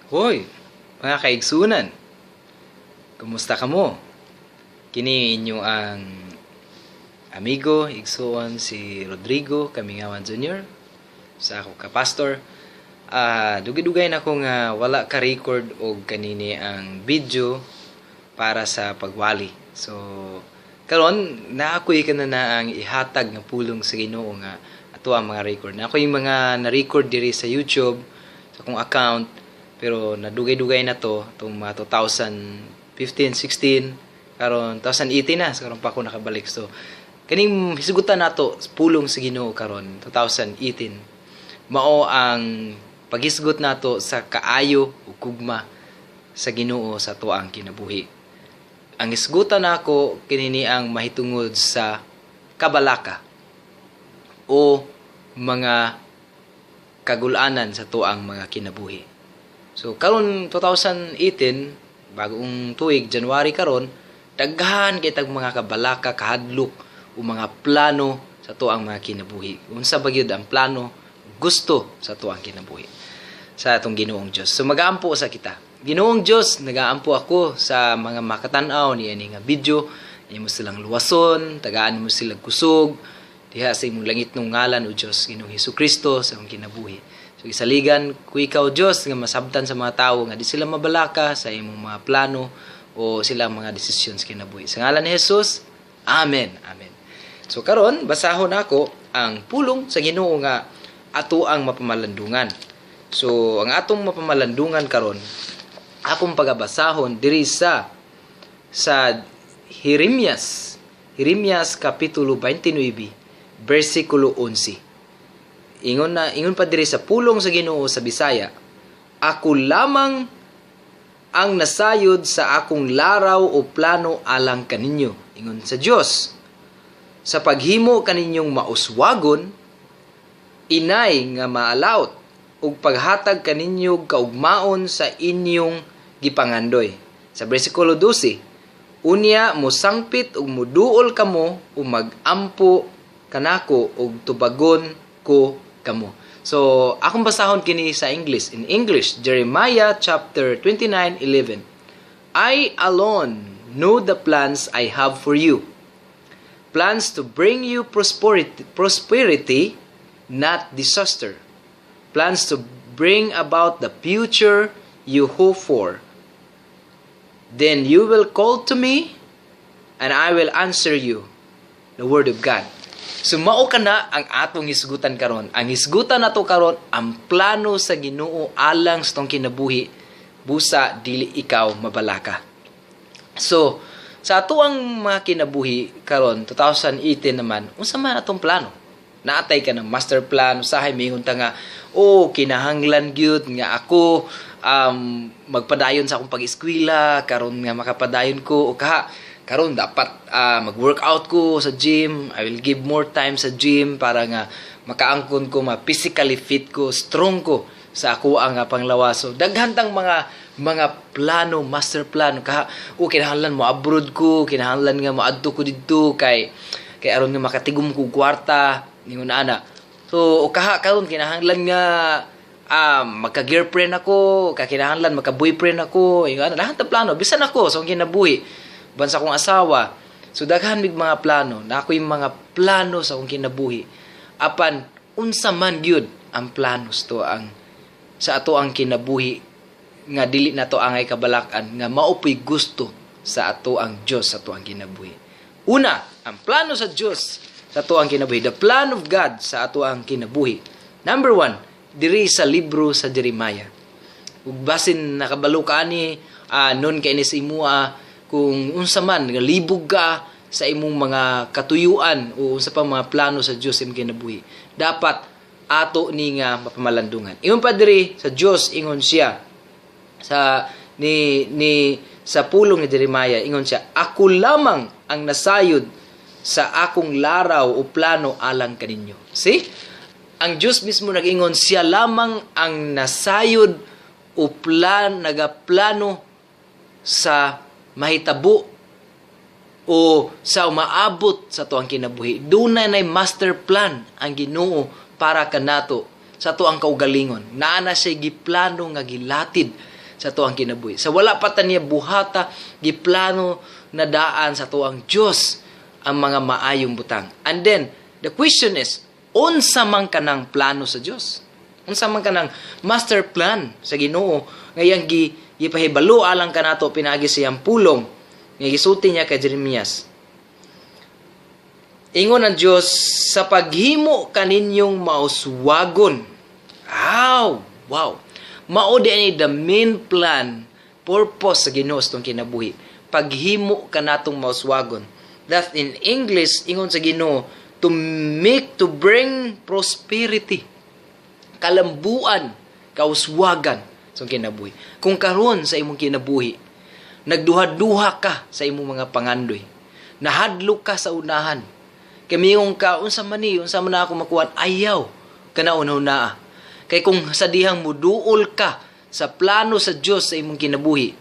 Hoy, mga kaigsunan. Kumusta kamo? Kini inyo ang amigo, igsuon, si Rodrigo Kamingawan Jr. sa ako ka pastor. Dugay-dugay na ko nga wala ka record og kanini ang video para sa pagwali. So karon na ako'y kana na ang ihatag nga pulong sa Ginoo nga ato ang mga record. Na ako yung mga na-record diri sa YouTube sa akong account, pero nadugay-dugay na to itong mga 2015, 16, karon 2018 na, so karon pa ako nakabalik. So kaning hisgutan nato pulong sa Ginoo karon 2018, mao ang paghisgot nato sa kaayo ug gugma sa Ginoo sa atoang kinabuhi. Ang hisgutan nako kinini ang mahitungod sa kabalaka o mga kagulanan sa tuang mga kinabuhi. So karon 2018, bagong tuig, January karon, daghan kay tag mga kabalaka, kahadlok o mga plano sa tuang mga kinabuhi. Unsa ba gyud ang plano gusto sa tuang kinabuhi sa atong Ginoong Dios? So magaampo sa kita. Ginoong Dios, nagaampo ako sa mga makatan-aw ni ani nga video, imo silang luwason, tagaan mo silang kusog diha sa imong langit nung ngalan, o Dios, Ginoong Hesus Kristo, sa imong kinabuhi. So isaligan ko ikaw, Dios, nga masabtan sa mga tawo nga di sila mabalaka sa imong mga plano o silang mga desisyon sa kinabuhi. Sa ngalan ni Jesus, amen. Amen. So karon basahon nako ang pulong sa Ginoo nga ato ang mapamalandungan. So ang atong mapamalandungan karon, akong pagabasahon diri sa Jeremias, Jeremias kapitulo 29 bersikulo 11. Ingon na, ingon pa diri sa pulong sa Ginoo sa Bisaya, "Ako lamang ang nasayod sa akong laraw o plano alang kaninyo," ingon sa Dios, "sa paghimo kaninyong mauswagon, inay nga maalaot, ug paghatag kaninyo kaugmaon sa inyong gipangandoy." Sa bersikulo 12, "Unya mosangpit ug muduol kamo ug magampo kanako ug tubagon ko kamo." So, akong basahon kini sa English. In English, Jeremiah chapter 29:11. "I alone know the plans I have for you. Plans to bring you prosperity, not disaster. Plans to bring about the future you hope for. Then you will call to me and I will answer you." The word of God. So mao kana ang atong hisgutan karon. Ang hisgutan nato karon, ang plano sa Ginoo alang sa tong kinabuhi busa dili ikaw mabalaka. So sa ato ang mga kinabuhi karon 2018 naman, unsa man atong plano? Naatay ka ng master plan, usahay mingon ta nga, "Oh, kinahanglan gyud nga ako magpadayon sa akong pag-eskwela karon nga makapadayon ko, o kaha karon dapat mag-workout ko sa gym. I will give more time sa gym para nga makaangkon ko, ma physically fit ko, strong ko sa ako ang panglawas." So daghan tang mga plano, master plan kaha, "Oh, kinahanglan mo abroad ko, kinahanglan nga moadto ko didto kay aron nga makatigom ko kwarta," ningon ana. So o kaha karon kinahanglan nga magka-girlfriend ako, kinahanglan magka-boyfriend ako, ingon ana. Lahat ng plano, bisan ako sa akong kinabuhi, ban sa akong asawa. So daghan mig mga plano, na ako yung mga plano sa akong kinabuhi. Apan unsa man gyud ang plano to ang sa ato ang kinabuhi nga dili nato angay kabalakan nga mao po'y gusto sa ato ang Dios sa ato ang kinabuhi? Una, ang plano sa Dios sa ato ang kinabuhi, the plan of God sa ato ang kinabuhi. Number one, diri sa libro sa Jeremiah. Ug basin nakabalo ka ani nun kay ni sa imuha kung unsa man libog ka sa imong mga katuyuan o unsa pa mga plano sa Dios imong kinabuhi. Dapat ato ni nga mapamalandungan. Ingon pa diri sa Dios, ingon siya sa ni ni sa pulong ni Jeremiah, ingon siya, "Ako lamang ang nasayod sa akong laraw o plano alang kaninyo." See? Ang Dios mismo nag-ingon siya lamang ang nasayod o plan nagaplano sa mahitabo o sa umaabot sa tuang kinabuhi. Doon na master plan ang Ginoo para kanato sa tuang kaugalingon. Naa na siya giplano nga gilatid sa atuang kinabuhi. Sa wala pa ta niya buhata, giplano na daan sa atuang Dios ang mga maayong butang. And then, the question is, unsa man kanang plano sa Dios? Unsa man kanang master plan sa Ginoo nga iyang gipahibalo alang kanato pinaagi sa iyang pulong nga gisulti niya kay Jeremias? Ingon ang Dios, sa paghimo kaninyong mauswagon. Aw, wow. Mao di ani the main plan, purpose sa Ginoo sa atong kinabuhi. Paghimo kanatong mauswagon. That in English, ingon sa Ginoo, to make, to bring prosperity. Kalambuan, kauswagan sa kinabuhi. Kung karon sa imong kinabuhi, nagduha-duha ka sa imong mga pangandoy, nahadlok ka sa unahan, kay ka, unsa man ni, unsa man na ako makuha, ayaw ka na unahunaa. Kay kung sa dihang muduol ka sa plano sa Dios sa imong kinabuhi,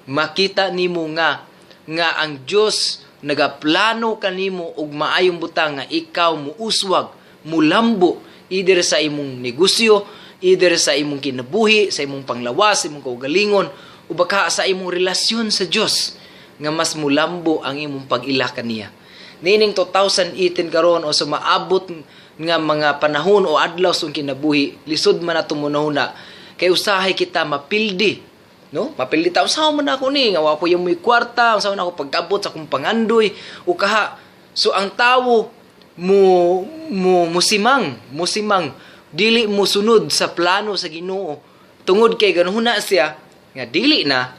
makita nimo nga nga ang Dios nagaplano kanimo og maayong butang nga ikaw muuswag, mulambo, either sa imong negosyo, either sa imong kinabuhi, sa imong panglawas, sa imong kaugalingon, o baka sa imong relasyon sa Dios nga mas mulambo ang imong pag-ila kaniya. Niining 2018 karon o sa maabot nga mga panahon o adlaw sa kinabuhi, lisod man ato munahuna kay usahay kita mapildi, no? Mapildi ta, usaha man ako ni nga wa ko yung may kwarta, usaha man ako pagkabot sa akong pangandoy o kaha. So ang tawo mo mo musimang musimang dili mo sunod sa plano sa Ginoo tungod kay ganuhuna siya nga dili na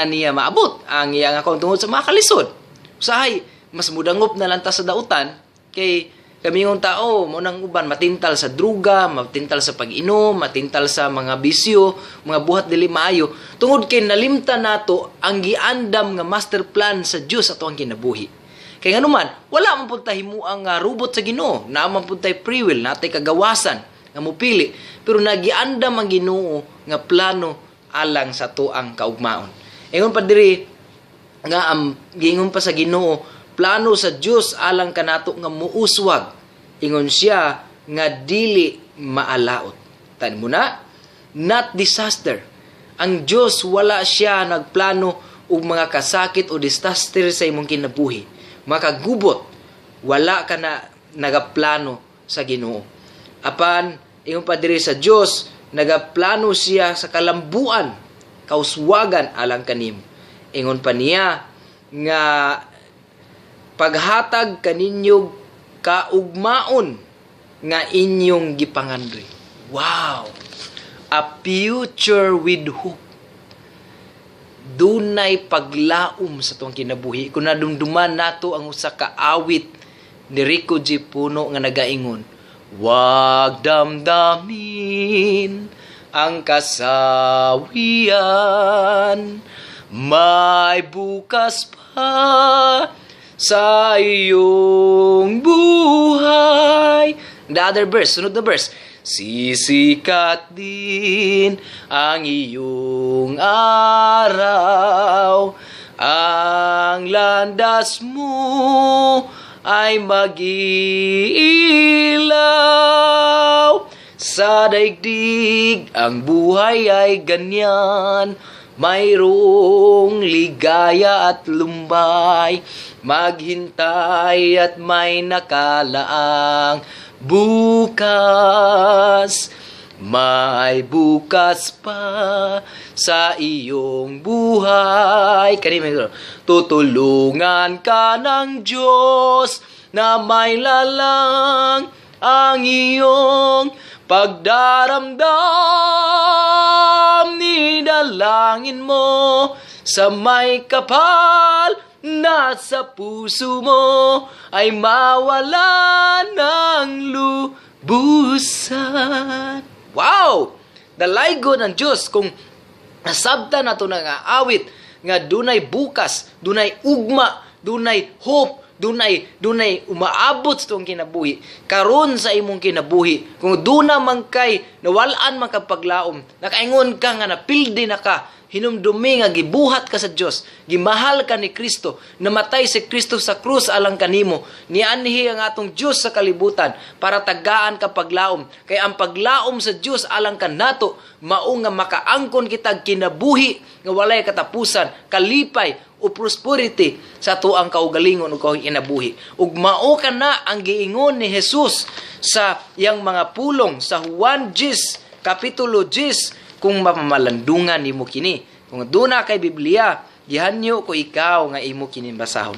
niya maabot ang iyang akong tungod sa mga kalisod. Usahay mas mudangop na lang ta sa dautan kay kamingong tao mo nang uban matintal sa druga, matintal sa pag-inom, matintal sa mga bisyo, mga buhat dili maayo tungod kay nalimtan nato ang giandam nga master plan sa Dios ato ang kinabuhi. Kay nganuman, wala man pud ta himuang nga robot sa Ginoo, naa man pud tay free will, natay kagawasan nga mupili, pero nagiandam ang Ginoo nga plano alang sa tuang kaugmaon. Ingon pa diri nga ang giingon pa sa Ginoo, plano sa Dios alang kanato nga muuswag. Ingon siya nga dili maalaot. Tan mo na, not disaster. Ang Dios, wala siya nagplano og mga kasakit o disaster sa imong kinabuhi. Makagubot, wala ka na nagaplano sa Ginoo. Apan ingon pa diri sa Dios, nagaplano siya sa kalambuan, kauswagan alang kanimo. Ingon pa niya nga paghatag kaninyo kaugmaon nga inyong gipangandoy. Wow! A future with hope. Dunay paglaom sa tuang kinabuhi. Kung nadumduman nato ang usa ka awit ni Rico G. Puno nga nagaingon, "Wag damdamin ang kasawian, may bukas pa sa iyong buhay." The other verse, sunod na verse, "Sisikat din ang iyong araw, ang landas mo ay mag-iilaw. Sa daigdig, ang buhay ay ganyan, mayroong ligaya at lumbay, maghintay at may nakalaang bukas. May bukas pa sa iyong buhay." Kanina, "Tutulungan ka ng Diyos na may lalang ang iyong pagdaramdam. Nidalangin mo sa may kapal na sa puso mo ay mawala ng lubusan." Wow! Dalaygon ang Diyos kung nasabta nato na nga awit nga dunay bukas, dunay ugma, dunay hope, dunay umaabot sa tuong kinabuhi. Karon sa imong kinabuhi, kung duna man kay nawalaan man kag paglaom, nakaingon ka nga napildi na ka, Hinumdumi nga gibuhat ka sa Dios, gimahal ka ni Kristo, namatay si Kristo sa krus alang kanimo. Nianhi ang atong Dios sa kalibutan para tagaan ka paglaom. Kay ang paglaom sa Dios alang kanato mao nga makaangkon kitag kinabuhi nga walay katapusan, kalipay o prosperity sa atuang kaugalingon ug kinabuhi. Ug mao kana ang giingon ni Jesus sa iyang mga pulong sa Juan 10, Kapitulo 10, kung mapamalandungan nimo kini. Kung duna kay Biblia, gihanyo ko ikaw nga imo kini basahon.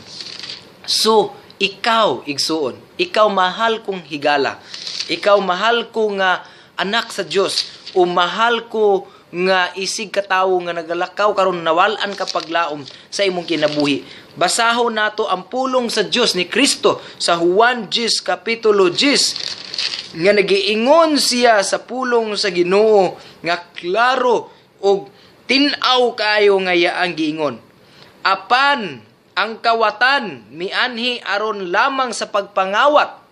So, ikaw igsuon, ikaw mahal kong higala, ikaw mahal ko nga anak sa Dios, o mahal ko nga isig katawo nga nagalakaw karon nawal-an ka paglaom sa imong kinabuhi. Basahon nato ang pulong sa Dios ni Kristo sa Juan 10, Kapitulo 10, nga nagiingon siya sa pulong sa Ginoo nga klaro og tin-aw kaayo nga yaang giingon. Apan ang kawatan mianhi aron lamang sa pagpangawat,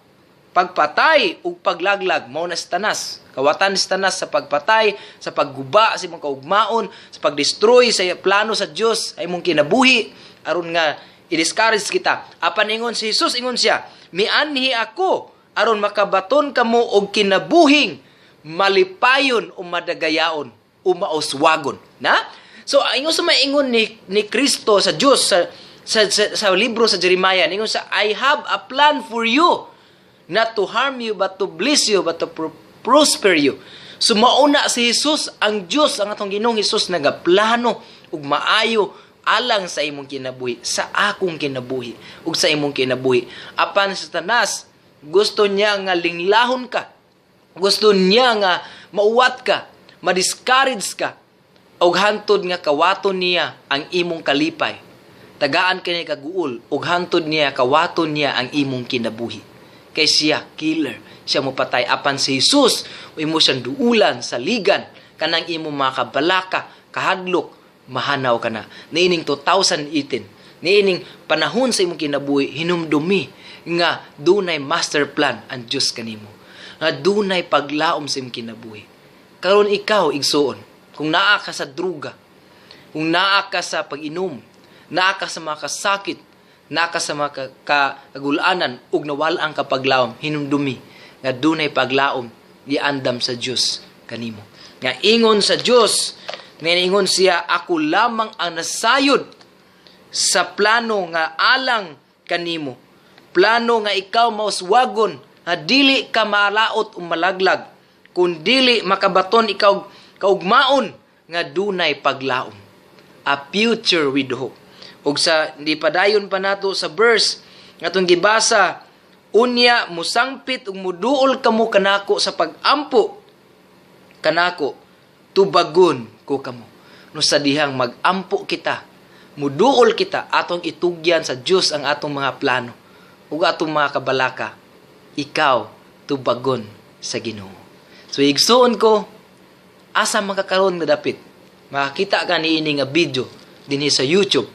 pagpatay ug paglaglag. Mao na Satanas. Kawatan ni Satanas sa pagpatay, sa pagguba sa imong kaugmaon, sa pagdestroy sa plano sa Dios sa imong kinabuhi aron nga i-discourage kita. Apan ingon si Jesus, ingon siya, "Mianhi ako aron makabaton kamo og kinabuhing malipayon o madagayaon o mauswagon." Na? So ingon sa maingon ni Kristo sa Dios sa libro sa Jeremiah, ingon sa, "I have a plan for you, not to harm you but to bless you, but to prosper you." So mauna si Jesus, ang Dios, ang atong Ginoong Hesus, nagaplano ug maayo alang sa imong kinabuhi, sa akong kinabuhi ug sa imong kinabuhi. Apan sa Satanas, gusto niya nga linglahon ka. Gusto niya nga mauwat ka, ma-discourage ka, ug hantod nga kawaton niya ang imong kalipay. Tagaan kini kaguol ug hantod niya kawaton niya ang imong kinabuhi. Kay siya killer, siya mopatay. Apan si Jesus, imo siyang duulan, saligan, kanang imong mga kabalaka, kahadlok, mahanaw ka na. Niining 2018, niining panahon sa imong kinabuhi, hinumdumi nga dunay master plan ang Dios kanimo. Nga dunay paglaom sa imong kinabuhi. Karon ikaw igsuon, kung naa ka sa druga, kung naa ka sa pag-inom, naa ka sa mga kasakit, naa ka sa mga kagulanan ug nawala ang kapaglaom, hinumdumi nga dunay paglaom giandam sa Dios kanimo. Nga ingon sa Dios, nga ingon siya, "Ako lamang ang nasayod sa plano nga alang kanimo. Plano nga ikaw mauswagon, nga dili ka malaot o malaglag, kun dili makabaton ikaw kaugmaon nga dunay paglaom." A future with hope. Ug sa di padayon pa nato sa verse nga atong gibasa, "Unya musangpit ug muduol kamo kanako sa pagampo kanako, tubagon ko kamo." No sa dihang magampo kita, muduol kita, atong itugyan sa Dios ang atong mga plano ug atong mga kabalaka, ikaw tubagon sa Ginoo. So igsuon ko, asa man ka karon nga dapit makakita ka niini nga video dinhi sa YouTube,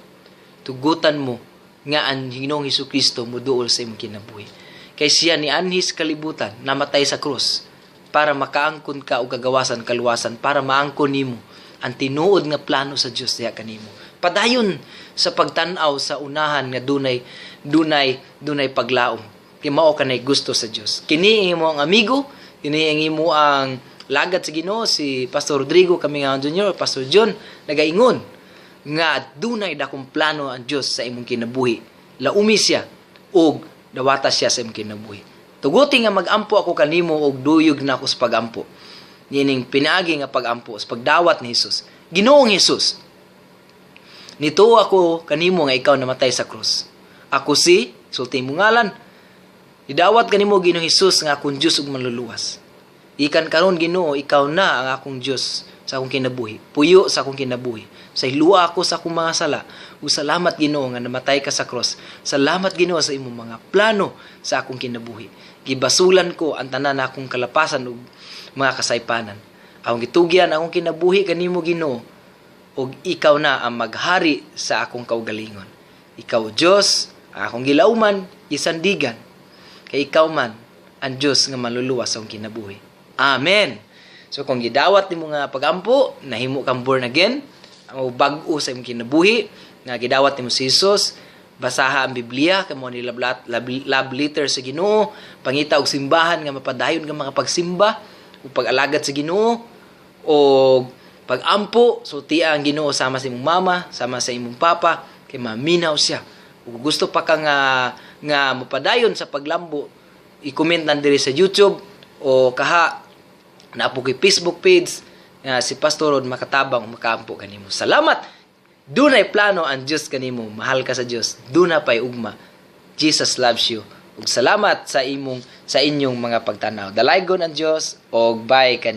tugutan mo nga ang Ginoong Hesukristo muduol sa imong kinabuhi. Kay siya nianhi sa kalibutan, namatay sa krus para makaangkon ka og kagawasan, kaluwasan, para maangkon nimo ang tinuod nga plano sa Dios diha kanimo. Padayon sa pagtan-aw sa unahan nga dunay paglaom. Kay mao kanay gusto sa Dios. Kini imo ang amigo, kini ang imo ang lagad sa Ginoo, si Pastor Rodrigo Kamingawan Jr., Pastor John, nagaingon nga dunay dakong plano ang Dios sa imong kinabuhi. Laumi siya ug dawata siya sa imong kinabuhi. Tuguti nga magampo ako kanimo og duyog na ako sa pagampo. Niining pinaagi nga pagampo sa pagdawat ni Hesus. Ginoong Hesus, nituo ako kanimo nga ikaw namatay sa krus. Ako si, sulti mo ngalan, idawat kanimo, Ginoong Hesus, nga akong Dios ug manluluwas. Ikan karon, Ginoo, ikaw na ang akong Dios sa akong kinabuhi. Puyo sa akong kinabuhi. Sa iluwa ako sa akong mga sala. Ug salamat, Ginoo, nga namatay ka sa cross. Salamat, Ginoo, sa imong mga plano sa akong kinabuhi. Gibasulan ko ang tanan akong kalapasan ug mga kasaypanan. Akong gitugyan akong kinabuhi kanimo, Ginoo, ug ikaw na ang maghari sa akong kaugalingon. Ikaw, Dios, ang akong gilauman, gisandigan. Kay ikaw man ang Dios nga maluluwas sa akong kinabuhi. Amen. So kung gidawat nimo nga pagampo, nahimo kang born again, O bag-o sa imong kinabuhi nga gidawat nimo si Jesus. Basaha ang Biblia kay mao ni love letter sa Ginoo. Pangita og simbahan nga mapadayon ka makapagsimba ug pag-alagad sa Ginoo o pag-ampo. Sultia ang Ginoo sama sa imong mama, sama sa imong papa, kay maminaw siya. Ug gusto pa ka nga mopadayon sa paglambo, i-comment lang diri sa YouTube o kaha naa po kay Facebook page nga si Pastor Rod makatabang o makaampo kanimo. Salamat. Dunay plano ang Dios kanimo. Mahal ka sa Dios. Duna pay ugma. Jesus loves you. Ug salamat sa inyong mga pagtanaw. Dalaygon ang Dios og bye kani.